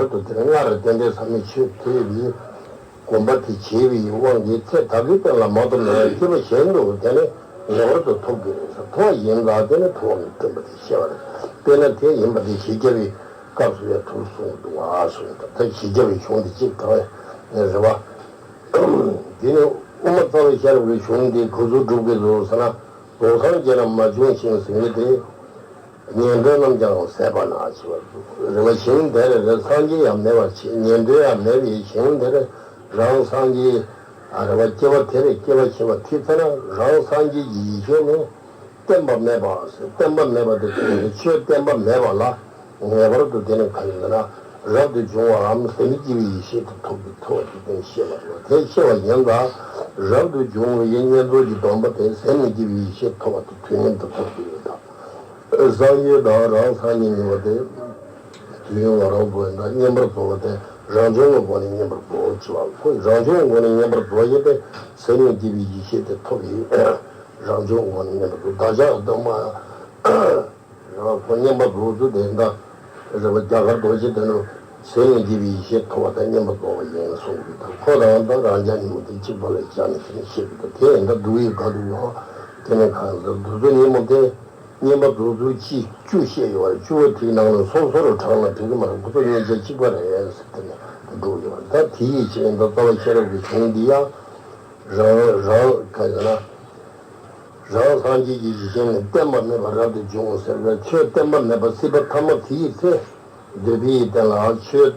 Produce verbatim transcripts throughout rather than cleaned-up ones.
དུ་དེ་ནི་སྔར་རྟེན་འབྲེལ་ཟབ་མོའི་ཆོས་ཐོས་པའི་གོམས་པ་དེ་བྱས་པའི་དབང་གིས་ཚེ་ད་གའི་སྟེང་ལ་མ་ཐོབ་ན་ཡང་སྐྱེ་བ་གཞན་དུ་དེ་ནི་ངེས་པར་དུ་ཐོབ་དགོས་ཟེར། ཐོབ་པ་ཡིན་ཙང་དེ་ནི་ཐོབ་པ་ནི་བསྟན་པ་དེ་ཤེས་པ་རེད། དཔེར་ན་དེ་ཡིན་པ་དེ་བཞི་བརྒྱ་པའི་སྐབས་སུ་ཡང་ཐུགས་གསུངས་འདུག་བ་གསུངས་དང་། ད་བཞི་བརྒྱ་པའི་གཞུང་དེ་གཅིག་དང་རེད་བ། དེ་ནི་དབུ་མ་རྩ་བའི་ཤེས་རབ་ཀྱི་གཞུང་འདི་ག་ཚོད་སྒྲུབ་དགོས་འདུག་ཟེར་ན། རྫོགས་སངས་རྒྱས་རྣམས་མ་བྱུང་ཞིང་ཟེར་མཁན་དེ། ཉན་ཐོས་རྣམས་ཀྱང་ཟད་པ་ན་ཞེས་པ། རེ་བ་ཞིང་དེར་རེ་སངས་རྒྱས་ཡང་མེད་པར་བྱེད། ཉན་ཐོས་ཡང་མེད་པའི་ཞིང་དེར་རང་སངས་རྒྱས། ཨ་རེ་བ་སྐྱེ་བ་དེར་སྐྱེ་བ་བྱེད་པ་དེ་ཚེ་ན་རང་སངས་རྒྱས་ཀྱི་ཡེ་ཤེས་ནི་བརྟན་པ་མེད་པ་ཟེར། བརྟན་པ་མེད་པ་དེ་ཆོས་བརྟན་པ་མེད་པ་ལ། ངེས་པར་དུ་དེ་ནི་ག་ཡིན་ཟེར་ན། རབ་ཏུ་བྱུང་བའམ་ཟད་མི་ཤེས་པའི་ཡེ་ཤེས་དེ་ཐོབ་ཀྱི་ཐོབ་པ་དེ་ཤེས་པ་རེད། དེ་ཤེས་པ་ཡིན་ཙང་རབ་ཏུ་བྱུང་བའི་བསྙེན་རྫོགས་ཀྱི་སྡོམ་པ་དེ་ཟད་མི་ཤེས་པའི་ཡེ་ཤེས་ཐོབ་པ་དེ་དུས་མཉམ་དུ་ཐོབ་ཀྱི་ཡོད་དམ། སངས་རྒྱས་དང་རང་སངས་རྒྱས་གཉིས་པོ་དེ་དུས་ཡུན་ང་རང་ཚོ་ཡིན་ན་བསྙེན་པར་རྫོགས་པ་དེ་རང་བྱུང་གི་སྒོ་ནས་བསྙེན་པར་རྫོགས་ཀྱི་བ། ཁོ་རང་བྱུང་གི་སྒོ་ནས་བསྙེན་པར་རྫོགས་ཡོད་དེ་ཟད་མི་ཤེས་པའི་ཡེ་ཤེས་དེ་ཐོབ་ཡོད། རང་བྱུང་གི་སྒོ་ནས་བསྙེན་པར་རྫོགས། བདག་ཅག་སྟོན་པ། རང་ཁོ་བསྙེན་པར་རྫོགས་ཚུལ་དེ་འདྲ་རེད་པ། རྒྱ་གར་རྡོ་རྗེ་གདན་ནས་ཟད་མི་ཤེས་པའི་ཡེ་ཤེས་ཐོབ་པ་དང་བསྙེན་པར་རྫོགས་པ་ཡིན་གསུངས་ཀྱི་འདུག། ཁོ་རང་དང་རང་རྒྱལ་གཉིས་པོ་དེ་གཅིག་པ་ལ་བཞག་ནས་དེ་ནས་བཤད་ཀྱི་འདུག། དེ་ཡིན་ད་སྡུག་ཡིག་ག་འདུག་ཡོང་། དེ་ནས་གང་ཟེར་དུས་ཚོད་སྙིང་པོ་དེ་བསྙེན་པར་རྫོགས་ཚུལ་གཅིག་བཅུ་བཤད་ཡོད་རེད། བཅུ་པོ་དེའི་ནང་ནས་སོ་སོ་རུ་དྲངས་ན་འགྲིག་གི་མ་རེད། ཁོ་ཚོ་མཉེན་ཆས་གཅིག་པ་རེད་ཟེར། དེ་ནས་འགྲོ་ཡོད་རེད། ད་དེ་ཡིན་ཕྱིན་ད་རྩ་བ་ཤེས་རབ་ཀྱི་གཞུང་འདི་ཡང་རང་རང་ག་ཡིན་ན། རང་སངས་རྒྱས་ཀྱི་ཡེ་ཤེས་ནི་བརྟན་པ་མེད་པར་རབ་ཏུ་བྱུང་ཟེར་བའི་ཆོས་བརྟན་པ་མེད་པ་སྲིད་པ་ཐ་མ་དེའི་ཚེ། འདོད་པའི་རྟེན་ལའང་ཆོས་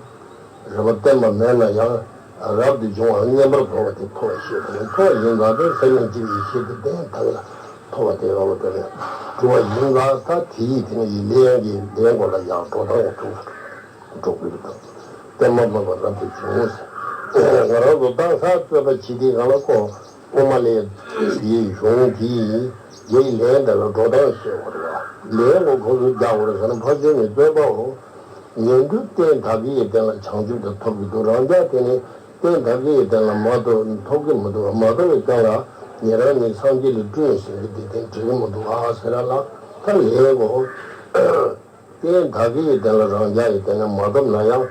རེ་བ་བརྟན་པ་མེད་ན་ཡང་རབ་ཏུ་བྱུང་བ་བསྙེན་པར་རྫོགས་པ་དེ་ཐོབ་པར་བཤད་པ་ཡིན། ཐོབ་པ་ཡིན་ཙང་དེ་ཟད་མི་ཤེས་པའི་ཡེ་ཤེས་དེ་གཏན་ཐབས་ལ་ཐོབ་པ་དེ་ཡོད་པ་དེ་ནས་གྲུབ་པ་ཡིན་ཙང་ད་དེ་ཡི་དེ་ནས་ཡི་ལན་གྱི་ལན་སྐོར་ལ་ཡང་འགྲོ་སྟངས་ཡང་ཐུགས་སུ་འགྲོ་དགོས་ཀྱི་འདུག། བརྟན་པ་མེད་པར་རབ་ཏུ་བྱུང་ཟེར། ང་རང་ཚོ་ད་ས་རྩོད་པ་བྱེད་དུས་གང་ལ་ཁོ། དབུ་མ་ལས་དེའི་གཞུང་དེའི་རྒྱའི་ལན་དེ་ལ་འགྲོ་སྟངས་ཤེས་དགོས་རེད་བ། ལན་ལ་ཁོ་ཚོས་རྒྱག་དགོས་རེད་ཟེར་ན། ཕར་ཕྱོགས་ནས་རྩོད་པའོ། ཉན་ཐོས་རྟེན་དག་གི་རྟེན་ལ་བྱང་ཆུབ་དེ་ཐོབ་ཀྱི་འདུག། རང་རྒྱལ་དེ་ནི་རྟེན་དག་གི་རྟེན་ལ་མ་ཐོབ་ཐོབ་ཀྱི་མི་འདུག། མ་ཐོབ་པའི་རྟེན་ལ་ཉན་རང་ཉིད་སངས་རྒྱས་ལས་བསྐྲུན་ཟེར་གྱི་དེ་དེ་འགྲིག་གི་མི་འདུག་ཨ་ཟེར་ལ། ད་ལན་གོ། རྟེན་དག་གི་རྟེན་ལ་རང་རྒྱལ་གྱི་རྟེན་ལ་མ་ཐོབ་ན་ཡང་།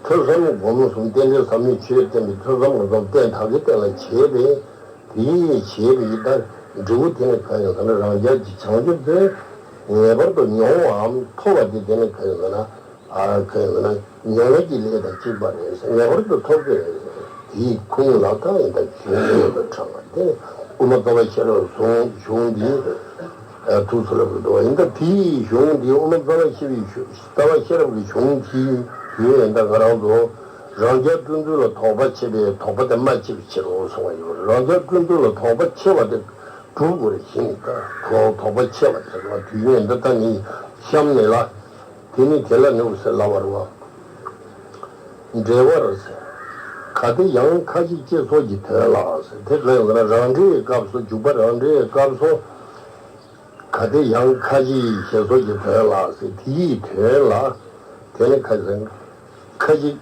ཐོས་བསམ་སྒོམ་གསུམ་རྟེན་འབྲེལ་ཟབ་མོའི་ཆོས་བསྟན་པའི་ཐོས་བསམ་སྒོམ་གསུམ་རྟེན་དག་གི་རྟེན་ལ་བྱས་པས། དེ་ཡིས་བྱས་པའི་ད་འབྲས་བུ་དེ་ནི་གང་ཡིན་ཟེར་ན། རང་རྒྱལ་གྱི་བྱང་ཆུབ་དེ་ངེས་པར་དུ་མྱོང་བའམ་ཐོབ་པ་དེ་དེ་ནི་གང་ཡིན་ཟེར་ན། ཨ་གང་ཡིན་ཟེར་ན་མྱོང་བ་གི་ལས་དང་གཅིག་པ་རེད་ཟེར། ངེས་པར་དུ་ཐོབ་ཀྱི་རེད་ཟེར། དེའི་ཁུངས་ལ་ད་ཡིན་ད་གཞུང་ཡོད་པའི་གྲངས་ལ་དེ་དབུ་མ་རྩ་བ་ཤེས་རབ་གཞུང་གཞུང་འདི། ཐུགས་སུ་ལབ་ཀྱི་འདུག། ཡིན་ད་དེའི་གཞུང་འདི་དབུ་མ་རྩ་བ་ཤེས་པའི་གཞུང་རྩ་བ་ཤེས་རབ་ཀྱི་གཞུང་དེའི་དོན་ཡིན་ད་ང་རང་ཚོ་རང་རྒྱལ་བསྐྲུན་ཚུལ་ལ་དོགས་པ་ཆེ་བས་དོགས་པ་དེ་མ་ཆེ་བའི་ཕྱིར་རོ་གསུངས་པ་ཡོད་རེད། རང་རྒྱལ་བསྐྲུན་ཚུལ་ལ་དོགས་པ་ཆེ་བ་དེ་སྒྲུབ་དགོས་རེད། གཞི་ནས་ད་དོགས་དོགས་པ་ཆེ་བ་དེ་ལ་དུས་ཡུན་འདི་ད་ནི་གཤམ་ནས་ལ་དེ་ནི་དེ་ལ་ནུབ་ཟེར་ལབ་པ་རེད་བ། འགྲེལ་པར་ཟེར། གལ་ཏེ་ཡང་ཁ་ཅིག་ཅེས་སོགས་ཀྱི་དོན་ལ་ཟེར། དེ་གང་ཡིན་ཟེར་ན་རང་འགྲེལ་གྱི་སྐབས་སུ་འཇུག་པ་རང་འགྲེལ་གྱི་སྐབས་སུ། གལ་ཏེ་ཡང་ཁ་ཅིག་ཅེས་སོགས་ཀྱི་དོན་ལ་ཟེར། དེ་ཡི་དོན་ལ་དེ་ནི་ཁ་ཅིག་ཁ་ཅིག་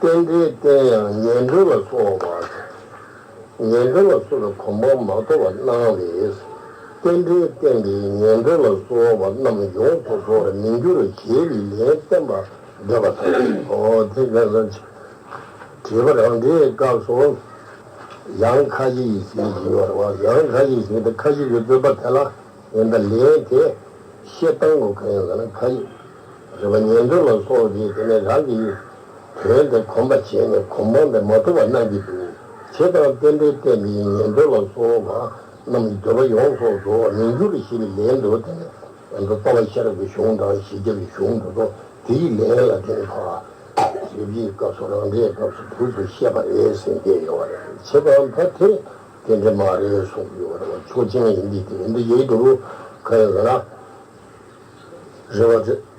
རྟེན་འབྲེལ་བརྟེན་ཡང་ཉན་ཐོས་ལ་སོགས་པ་ཟེར། ཉན་ཐོས་ལ་སོགས་པའི་གོ་འཕང་མ་ཐོབ་པར་སྣང་བས། རྟེན་འབྲེལ་བརྟེན་པའི་ཉན་ཐོས་ལ་སོགས་པ་རྣམས་ཡོངས་སུ་རྫོགས་པར་མི་འགྱུར་ཞེས་པའི་ལན་བསྟན་པ་འདོད་པ་དང་། འོ་དེ་ག་ཟེར། འགྲེལ་པ་རང་འགྲེལ་གྱི་སྐབས་སུ་ཡང་ཁ་ཅིག་ཟེར་གྱི་ཡོད་རེད་བ། ཡང་ཁ་ཅིག་ཟེར་ཏེ་ཁ་ཅིག་གི་རྩོད་པ་དེ་ལ་ཡིན་ད་ལན་དེ་བཤད་སྟངས་ངོ་ག་ཡིན་ཟེར་ན། ཁ་ཅིག་རེད་བ། ཉན་ཐོས་ལ་སོགས་པའི་དེ་ནས་རང་གི་དོན་དེ་གོམས་པ་བྱས་ནས་གོ་འཕང་དེ་མ་ཐོབ་པར་སྣང་གི་འདུག། བྱས་ཙང་རྟེན་འབྲེལ་བརྟེན་པའི་ཉན་ཐོས་ལ་སོགས་པ་རྣམས་འདོད་པ་ཡོངས་སུ་རྫོགས་པར་མི་འགྱུར་ཞེས་པའི་ལན་དུ། དེ་ནས་ཡང་ན་རྩ་བ་ཤེས་རབ་ཀྱི་གཞུང་དང་བཞི་བརྒྱ་པའི་གཞུང་དེ་ཚོ་དེའི་ལན་ལ་དེ་ནས་ཕར་རིགས་པའི་སྐབས་སུ་རང་འགྲེལ་སྐབས་སུ་དུས་སུ་བཤད་པ་རེད་ཟེར་མཁན་ཡོད་པ་རེད། བྱས་ཙང་ད་དེ་དེ་འདྲ་མ་རེད་གསུངས་ཡོད་པ་རེད་བ། ཆོས་ཅན་ཡིན་དུས་དེ་འདི་ཡིག་དུ་ག་ཡིན་ཟེར་ན། རེད་བ།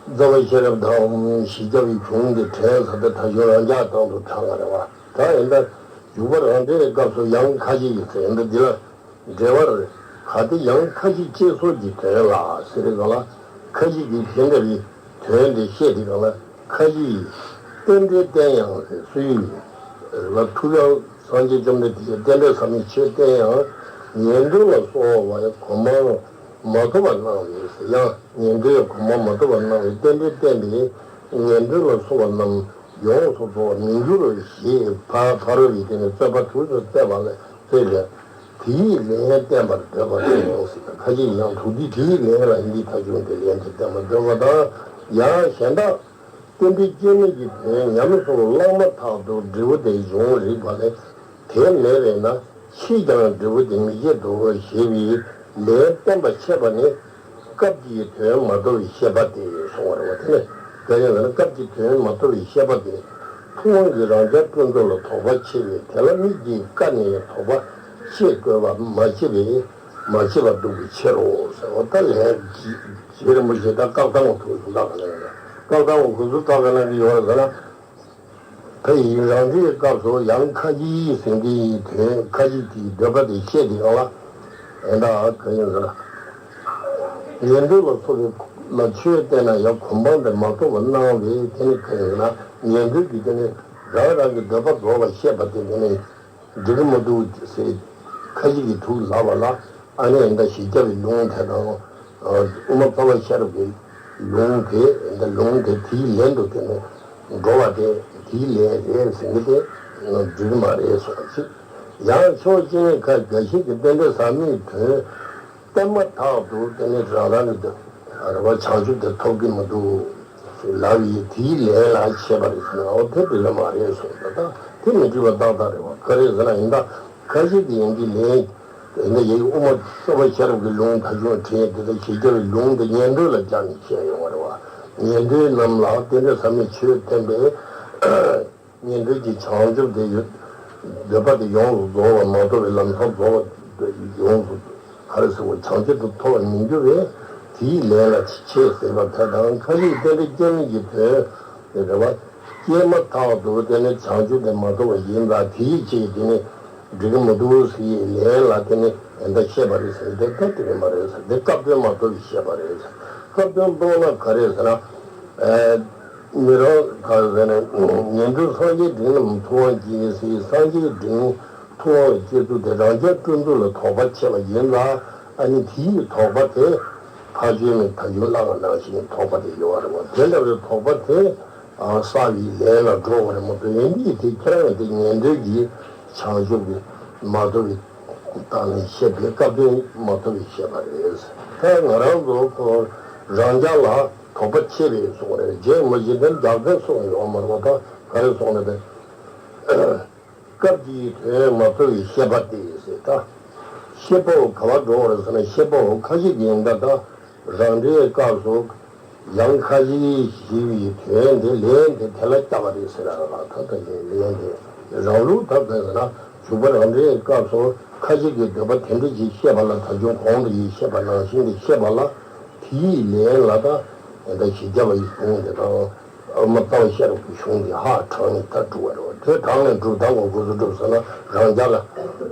རྩ་བ་ཤེས་རབ་དང་བཞི་བརྒྱ་པའི་གཞུང་འདི་དྲན་ས་དེ་ད་གཞུང་རང་འཇགས་སྟངས་སུ་དྲངས་པ་རེད་བ། ད་ཡིན་ད་འཇུག་པ་རང་འགྲེལ་སྐབས་སུ་ཡང་ཁ་ཅིག་ཡིན་ཟེར། ཡིན་ད་འདི་ལ་འགྲེལ་པར་གལ་ཏེ་ཡང་ཁ་ཅིག་ཅེས་སོགས་ཀྱི་དོན་ལ་ཟེར་རེད་ག་ལ། ཁ་ཅིག་གིས་དེ་འདྲ་བའི་དོན་དེ་བཤད་དེ་ག་ལ། ཁ་ཅིག་གིས་རྟེན་འབྲེལ་བརྟེན་ཡང་ཟེར་སུ་ཡིན་རེད་བ། ཐུབ་དབང་སངས་རྒྱས་བཅོམ་ལྡན་འདས་ཀྱིས་རྟེན་འབྲེལ་ཟབ་མོའི་ཆོས་བསྟན་ཡང་ཉན་ཐོས་ལ་སོགས་པ་གོ་འཕང་མ་ཐོབ་པར་སྣང་བས་ཟེར། ཡང་ཉན་ཐོས་གོ་འཕང་མ་ཐོབ་པར་སྣང་བའི་རྟེན་འབྲེལ་བརྟེན་པའི་ ཉན་ཐོས་ལ་སོགས་པ་རྣམས་ཡོངས་སུ་རྫོགས་པར་མི་འགྱུར་རོ་ཞེས་ཕ་ཕ་རོལ་པོའི་དེ་ནི་རྩོད་པ་དྲུག་ཏུ་བརྩད་པ་ལ་བརྩད་པས། དེ་ཡི་ལན་བསྟན་པར་འདོད་པ་དེ་ཡིན་ཟེར། ཁ་ཅིག་ཡང་དྲུག་སྡེ་དེ་ཡི་ལན་ལ་འདི་ཐ་ཆུང་དེ་ལན་དུ་བསྟན་པར་འདོད་པ་དང་། ཡང་གཞན་དག་རྟེན་འབྲེལ་སྐྱེ་མེད་ཀྱི་དོན་ཉམས་སུ་བླངས་མ་ཐག་ཏུ་འབྲས་བུ་དེ་འབྱུང་རིགས་པ་ལས། དེ་མེད་པས་ན་ཕྱིས་ཀྱང་འབྲས་བུ་དེ་མི་སྐྱེད་དོ་ཞེས་པའི་ལན་བསྟན་པ་འཆད་པ་ནི། སྐབས་ཀྱི་དོན་མ་རྟོགས་པའི་ཤེས་པ་སྟེ་གསུང་བ་རེད་བ། དེ་ནི་ག་ཡིན་ཟེར་ན། སྐབས་ཀྱི་དོན་མ་རྟོགས་པའི་ཤེས་པ་སྟེ། ཐུབ་དབང་གིས་རང་རྐྱ་སྤྲོས་མཚུངས་ལ་དོགས་པ་ཕྱེ་བས། དེ་ལ་དམིགས་ཀྱིས་བཀར་ནས་དོགས་པ་ཕྱེ་དགོས་པ་མ་མཆིས་པས། མ་མཆིས་པར་འདུག་པའི་ཕྱིར་རོ་ཟེར་བ། ད་ལན་རྗེ་རིན་པོ་ཆེ་ད་བཀའ་གདམས་ངག་ཐུགས་སུ་བཏགས་པ་ལ་ཡིན་ལ། བཀའ་གདམས་ངག་ཐུགས་སུ་བཏགས་པ་ལ་ཡིན་ཡོད་ཟེར་ན། ཕ་ཡི་རང་འགྲེལ་སྐབས་སུ་ཡང་ཁ་ཅིག་ཟིན་གྱི་ཡི་དོན་ཁ་ཅིག་གི་འདོད་པ་དེ་བཤད་དེ་ཡོང་ལ། ཨེ་ད་ག་ཡིན་ཟེར་ན། ཉན་ཐོས་ལ་སོགས་པའི་ལ་ཆོས་བསྟན་ན་ཡང་གོ་འཕང་དེ་མ་ཐོབ་པར་སྣང་བས། དེ་ནི་ག་ཡིན་ཟེར་ན། ཉན་ཐོས་ཀྱིས་དེ་ནི་རང་རང་གི་འདོད་པ་རྫོགས་པར་བཤད་པ་དེ་དེ་ནི། འགྲིག་གི་མི་འདུག་ཟེར། ཁ་ཅིག་གིས་ཐུགས་ལབ་པ་ལ། ཨ་ནི་ཨེ་ད་ཞེས་བྱ་བའི་ལུང་དེ་དང་། དབུ་མ་རྩ་བ་ཤེས་རབ་ཀྱི་ལུང་དེ། ཨེ་ད་ལུང་དེ་དེའི་ལན་དུ་དེ་ནི་འགྲོ་བ་དེ་དེའི་ལན་རེད་ཟེར་གྱི་དེ་འགྲིག་གི་མ་རེད་གསུངས་པ་ཞིག། ཡང་ཕྱོགས་གཅིག་ནས་ཁ་འགའ་ཞིག་གིས་རྟེན་འབྲེལ་ཟབ་མོའི་དོན་བསྟན་མ་ཐག་ཏུ་དེ་ནི་རང་རང་གི་རེ་བ་བྱང་ཆུབ་དེ་ཐོབ་ཀྱི་མི་འདུག་ལབ་ཡིན། དེའི་ལན་ལ་བཤད་པ་རེད་ཟེར་ན། འོ་དེ་འགྲིག་གི་མ་རེད་གསུངས་པ་དང་། དེ་མི་འགྲིག་པ་ཏག་ཏག་རེད་བ། ག་རེ་ཟེར་ན། ཡིན་ད་ཁ་ཅིག་གིས་ཡིན་གྱི་ལན། དེ་འདྲ་ཡི་དབུ་མ་རྩ་བ་ཤེས་རབ་ཀྱི་ལུང་ཐ་ཆུང་བྲིས་དེ་དང་ཞེས་བྱ་བའི་ལུང་དེ་ཉན་ཐོས་ལ་སྦྱར་ནས་བཤད་ཡོང་བ་རེད་བ། ཉན་ཐོས་རྣམས་ལ་རྟེན་འབྲེལ་ཟབ་མོའི་ཆོས་བསྟན་པས། ཉན་ཐོས་ཀྱི་བྱང་ཆུབ་དེ་ཡོད། འདོད་པ་དེ་ཡོངས་སུ་རྫོགས་པ་མ་ཐོབ་པའི་ལམ་སང་རྫོགས་པ་ཡོངས་སུ་ག་རེ་ཟེར་བ། བྱང་ཆུབ་ཏུ་ཐོབ་པར་མི་འགྱུར་བས། དེའི་ལན་ལ་ཆེས་ཟེར་བ་དེ་དང་། ཁ་ཅིག་རྟེན་འབྲེལ་སྐྱེ་མེད་ཀྱི་དོན་རེད་བ། སྐྱེས་མ་ཐག་ཏུ་དེ་ནི་བྱང་ཆུབ་དེ་མ་ཐོབ་པ་ཡིན་ཙང་། དེའི་ཕྱིར་དེ་ནི་འགྲིག་གི་མི་འདུག་ཟེར་ཡི་ལན་ལ་དེ་ནི་ཨེ་ད་བཤད་པ་རེད་ཟེར་ཏེ། ད་དེ་རེད་མ་རེད་ཟེར་ཏེ། སྐབས་དོན་མ་རྟོགས་པའི་ཤེས་པ་རེད་ཟེར། སྐབས་དོན་རྟོགས་ན་ག་རེ་ཟེར་ན། ཨེ་མི་རང་ག་རེ་ཟེར་ན། ཉན་ཐོས་སངས་རྒྱས་འབྲིང་རྣམས་ཐུབ་དབང་སྐྱེས་ཟེར། སངས་རྒྱས་འབྲིང་ཐུབ་དབང་སྐྱེ་ཚུལ་དེ་རང་རྐྱ་སྤྲོས་མཚུངས་ལ་དོགས་པ་ཕྱེ་བ་ཡིན་ལ། ཨ་ནི་དེའི་དོགས་པ་དེ་ཕར་ཕྱིན་ནས་ད་གིན་བླ་མ་ནང་བཞིན་དོགས་པ་དེ་ཡོད་རེད་བ། དེ་འདྲ་བའི་དོགས་པ་དེ་ཨ་བསལ་བའི་ལན་ལ་འགྲོ་བ་རེད་མ་གཏོགས། ཡིན་དུས་དེ་ཁྱེད་རང་དེ་ཉན་ཐོས་ཀྱི་བྱང་ཆུབ་ཀྱི་མ་ཐོབ་པའི་སྟེང་ནས་བཤད་པའི་སྐབས་དོན་མ་ཐོབ་པའི་བཤད་པ་རེད། ད་ང་རང་ཚོ་ཁོ་རང་རྐྱ་ལ་དོགས་པ་ཕྱེ་བའི་གསུང་རེད། རྗེ་མུ་བཞི་ལྡན་རྒྱལ་མཚན་གསུངས་ཡོད་མ་རེད་བ། ད་ག་རེ་གསུངས་ན་དེ། སྐབས་ཀྱི་དོན་མ་རྟོགས་པའི་ཤེས་པ་སྟེ་ཟེར། ད་ཤེས་པ་བོ་ག་བ་འགྲོ་བ་རེད་ཟེར་ན། ཤེས་པ་བོ་ཁ་ཅིག་ཡིན་ད། ད་རང་འགྲེལ་སྐབས་སུ་ཡང་ཁ་ཅིག་ཞེས་པའི་དོན་དེ་ལན་དེ་དེ་ལ་བརྒྱབ་པ་རེད་ཟེར་ར། ད་ལྟ་ཡི་ལན་དེ་རང་ལུགས་ད་ག་ཟེར་ན། འཇུག་པ་རང་འགྲེལ་སྐབས་སུ་ཁ་ཅིག་གིས་འདོད་པ་དེ་འདྲ་ཞིག་བཤད་པ་ལ། ད་གིན་གོང་དུ་ཡི་བཤད་པ་ནང་བཞིན་དུ་བཤད་པ་ལ། དེའི་ལན་ལ་ད་ད་ཞེས་བྱ་བ་ཡི་གསུང་དེ་དང་། ཨ་མ་རྩ་བ་ཤེས་རབ་ཀྱི་གཞུང་འདི་ཧ་དྲངས་ནས་ད་སྒྲུབ་པ་རེད་བ། དེ་དྲངས་ནས་སྒྲུབ་དང་གོ་དགོས་སུ་སྒྲུབ་ཟེར་ན། རང་རྐྱ་ལ་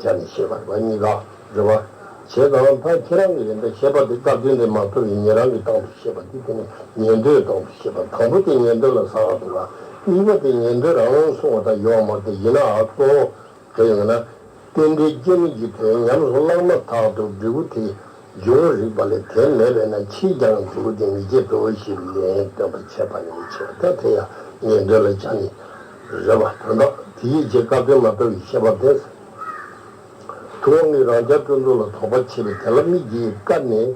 སྦྱར་ནས་བཤད་པ་རེད་བ། གཉིས་ཀ་རེད་བ། བྱས་ཙང་ད་ཁྱེད་རང་གི་ཡིན་ད་ཤེས་པ་དེ་སྐབས་དོན་དེ་མ་རྟོགས་པའི་ཉན་རང་གི་སྟེང་དུ་བཤད་པ་དེ། དེ་ནི་ཉན་ཐོས་སྟེང་དུ་བཤད་པ། དང་པོ་དེ་ཉན་ཐོས་ལ་ཟེར་བ་འདུག་ག། གཉིས་པ་དེ་ཉན་ཐོས་རང་གསུང་བ་ད་ཡོད་མ་རེད། ཡིན་ནའང་གཙོ་བོ། དེ་ཡང་ན། རྟེན་འབྲེལ་སྐྱེ་མེད་ཀྱི་དོན་ཉམས་སུ་བླངས་མ་ཐག་ཏུ་འབྲས་བུ་དེ་འབྱུང་རིགས་པ་ལས། དེ་མེད་པས་ན་ཕྱིས་ཀྱང་འབྲས་བུ་དེ་མི་སྐྱེད་དོ་ཞེས་པའི་ལན་སྟོན་པར་བྱེད་པ་ནི་ཆེ་བ། ད་དེ་ཡང་ཉན་ཐོས་ལ་སྦྱར་ནས་རེད་བ། དོན་དག་དེའི་རྗེས་སྐབས་དོན་མ་རྟོགས་པའི་ཤེས་པ་སྟེ། ཐུབ་དབང་གིས་རང་རྐྱ་སྤྲོས་མཚུངས་ལ་དོགས་པ་ཕྱེ་བས། དེ་ལ་དམིགས་ཀྱིས་བཀར་ནས་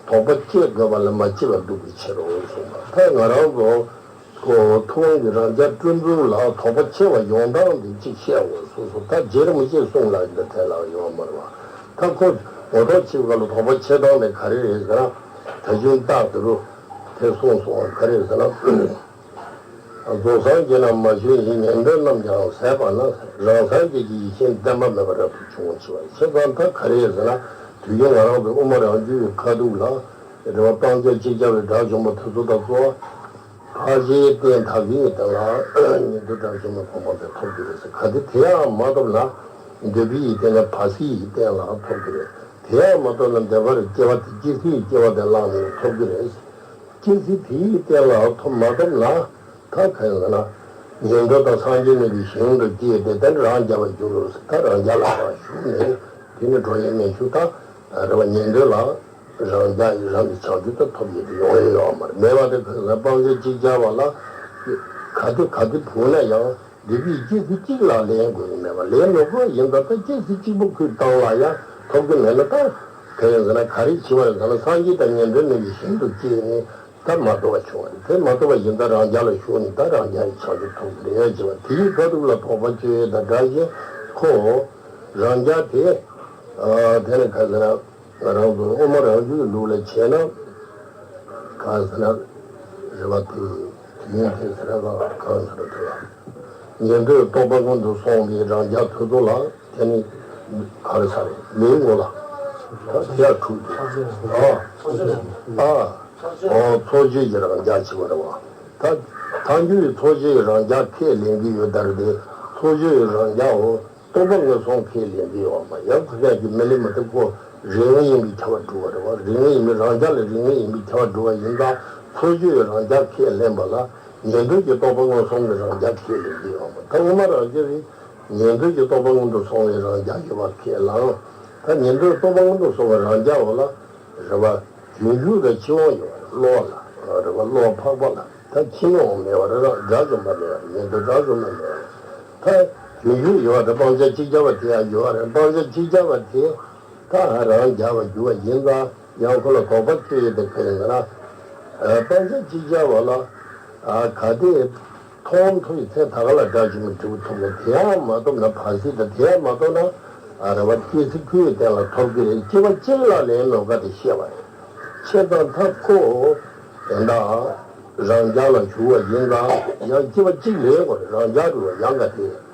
དོགས་པ་བཅད་དགོས་པ་ལས་མ་བཅད་པར་འདུག་པའི་ཕྱིར་རོ་གསུངས་པ། ད་ང་རང་ཚོ། ཁོ་ཐུབ་དབང་གིས་རང་རྐྱ་སྤྲོས་མཚུངས་ལ་དོགས་པ་ཕྱེ་བ་ཡོང་སྟངས་དེ་གཅིག་བཤད་འོ། སོ་སོ་ད་རྗེ་རིན་པོ་ཆེའི་གསུང་ལ་འདི་དེ་ལ་ཡོད་མ་རེད་བ། ད་ཁོ་ངོ་ཐོག་ཕྱེ་བ་ལ་དོགས་པ་ཕྱེ་སྟངས་དེ་ག་རེ་རེད་ཟེར་ན། ད་གཞུང་རྟགས་དེ་རུ་དེ་གསུངས་སོང་བ། ག་རེ་ཟེར་ན། རྫོགས་སངས་རྒྱས་རྣམས་མ་བྱོན་ཞིང་། ཉན་ཐོས་རྣམས་ཀྱང་ཟད་པ་ན། རང་སངས་རྒྱས་ཀྱི་ཡེ་ཤེས་བདེན་པ་མེད་པ་རབ་ཏུ་བྱུང་བ་ཞེས་པ། བྱས་ཙང་ད་ག་རེ་ཟེར་ན། དུས་རྒྱུན་ང་རང་ཚོའི་དབུ་མ་རང་རྒྱུད་ཀྱི་ཁ་ཐུག་ལ། རེད་བ། སྤང་བྱ་གཅིག་ཅར་བའི་དགྲ་བཅོམ་པ་དེ་ཚོ་དང་གཙོ་བོ། ཕར་ཕྱིན་རྟེན་དག་པའི་སྟེང་ལ་ཉན་ཐོས་དགྲ་བཅོམ་པ་གོ་འཕང་དེ་ཐོབ་ཀྱི་རེད་ཟེར། གལ་ཏེ་དེ་ཡང་མ་ཐོབ་ན། འདོད་པའི་སྟེང་ལ་བར་སྲིད་ཀྱི་སྟེང་ལ་ཐོབ་ཀྱི་རེད། དེ་ཡང་མ་ཐོབ་ན་འདོད་པར་སྐྱེ་བ་དེ་སྐྱེ་སྲིད་སྐྱེ་བ་དེ་བླངས་ནས་ཐོབ་ཀྱི་རེད། སྐྱེ་སྲིད་དེའི་སྟེང་ལ་ཐོབ་མ་ཐོབ་ན། ད་ག་ཡིན་ཟེར་ན། ཉན་ཐོས་དང་སངས་རྒྱས་མིན་པའི་ཞིང་དུ་སྐྱེས་ཏེ་དེ་འདྲ་རང་རྒྱལ་བར་འགྱུར་རོ་ཟེར། ད་རང་རྒྱལ་ལ་ཞུགས་ནས་དེ་ནི་འགྲོ་ཡས་མེད་ཞུགས། ད་རེ་བ་ཉན་ཐོས་ལ། རང་རྒྱལ་ཡི་རང་གི་བྱང་ཆུབ་ཏུ་ཐོབ་ཡོད་དུ་ཡོང་ཡས་ཡོད་མ་རེད། མེད་པ་དེ་ག་ས་སྤང་བྱ་གཅིག་ཅར་བ་ལ་ ག་དེ་ག་དེ་བུང་ན་ཡང་འདི་པའི་སྐྱེ་ཚུལ་གཅིག་ལ་ལེན་དགོས་ཀྱི་མེད་པ། ལེན་མི་དགོས་ཡིན་ད། ད་སྐྱེ་ཚུལ་གཅིག་པུ་ཁོས་བཏང་ལ་ཡང་ཐོབ་ཀྱི་མེད་ན། ད་ག་ཡིན་ཟེར་ན། ག་རེ་བྱས་པ་རེད་ཟེར་ན། སངས་རྒྱས་དང་ཉན་ཐོས་རྣམས་ཀྱི་ཞིང་དུ་སྐྱེས་ནས་ད་མ་རྟོགས་པ་བྱུང་བ་རེད། དེ་མ་རྟོགས་པ་ཡིན་ད་རང་རྒྱལ་ལ་ཞུགས་ནས་ད་རང་རྒྱལ་གྱི་བྱང་ཆུབ་ཐོབ་ཀྱི་རེད་ཟེར་བ། དེའི་བཀའ་སྒྲུབ་ལ་དོགས་པ་གཅོད་ཡས་དང་འདྲ་ཞིང་། ཁོ་རང་རྒྱལ་དེ་ཨ་དེ་ནི་ག་ཟེར་ན། ང་རང་ཚོ་དབུ་མ་རང་རྒྱུད་ཀྱི་ལུགས་ལ་བྱས་ན། གང་ཟེར་ན། རེ་བ་དེ་དུས་ཡུན་དེ་ཟེར་ན་གང་ཟེར་དེ་ལ། ཉན་ཐོས་རྟོགས་པ་སྔོན་དུ་སོང་བའི་རང་རྒྱལ་དེ་ཚོ་ལ་དེ་ནི་ག་རེ་ཟེར་རེད། མིང་ངོ་ལ་ད་དེ་ཡང་འཁྲུག་དེ། ཨ་ཨ་ཨོ་ཚོགས་ཆོས་ཀྱི་རང་རྒྱལ་བྱེད་པ་རེད་བ། ད་ཐལ་འགྱུར་བའི་ཚོགས་ཆོས་ཀྱི་རང་རྒྱལ་ཁས་ལེན་གྱི་ཡོད་ད་རེད་དེ། ཚོགས་ཆོས་ཀྱི་རང་རྒྱལ་འོ། རྟོགས་པ་སྔོན་སོང་ཁས་ལེན་གྱི་ཡོད་མ། ཡང་ཁོ་ཅག་གིས་མི་ལེན་མི་ཐུབ། ཁོ་རིགས་ངེས་ཡིན་པའི་ཁྱབ་པ་སྒྲུབ་པ་རེད་བ། རིགས་ངེས་ཡིན་པའི་རང་རྒྱལ་ལ་རིགས་ངེས་ཡིན་པའི་ཁྱབ་པ་སྒྲུབ་པ་ཡིན་ཙང་། ཚོགས་ཆོས་ཀྱི་རང་རྒྱལ་ཁས་ལེན་པ་ལ་ཉན་ཐོས་ཀྱི་རྟོགས་པ་སྔོན་སོང་གི་རང་རྒྱལ་ཁས་ལེན་གྱི་ཡོད་མ། ད་དབུ་མ་རང་རྒྱུད་རེད། ཉན་ཐོས་ཀྱི་རྟོགས་པ་སྔོན་དུ་སོང་བའི་རང་རྒྱལ་ཡོད་པ་ཁས་བླངས། ད་ཉན་ཐོས་རྟོགས་པ་སྔོན་དུ་སོང་བའི་རང་རྒྱལ་འོ་ལ་རེད་བ། རྗེས་འཇུག་དང་ཕྱིར་འོང་ཡོད་པ་རེད། བློ་ལ་རེད་བ། བློ་འཕགས་པ་ལ། ད་ཕྱིར་འོང་མེད་པ་རེད། དགྲ་བཅོམ་པ་མེད་པ་རེད། ཉན་ཐོས་དགྲ་བཅོམ་པ་མེད་པ་རེད། ད་རྗེས་འཇུག་ཡོད་པ་དེ་སྤང་བྱ་ཅིག་ཅར་བ་དེ་ཡང་ཡོད་པ་རེད། སྤང་བྱ་ཅིག་ཅར་བ་དེ་ད་རང་རྒྱལ་བར་འགྱུར་བ་ཡིན་ཙང་། ཡང་ཁོ་ལ་དོགས་པ་གཅོད་ཡས་དེ་ག་ཡིན་ཟེར་ན། ཨ་སྤང་བྱ་ཅིག་ཅར་བ་ལ་ཨ་གལ་ཏེ་མཐོང་ཐོས་ཚད་ད་ག་ལ་དགྲ་བཅོམ་པའི་འབྲས་བུ་ཐོབ་ན། དེ་ཡང་མ་ཐོབ་ན། བར་སྲིད་དང་དེ་ཡང་མ་ཐོབ་ན། ཨ་རེད་བ། སྐྱེ་ཚེ་འཁོར་བའི་རྟེན་ལ་ཐོབ་ཀྱི་རེད། སྐྱེ་བ་གཅིག་ལ་ལན་མེད་པ་དེ་བཤད་པ་རེད། བཤད་ཙང་ད་ཁོ་དེ་འདྲ་རང་རྒྱལ་ལ་ཞུགས་པ་ཡིན་ཙང་། ཡང་སྐྱེ་བ་གཅིག་ལེན་དགོས་རེད། རང་རྒྱལ་དུ་ཡང་ག་དེ།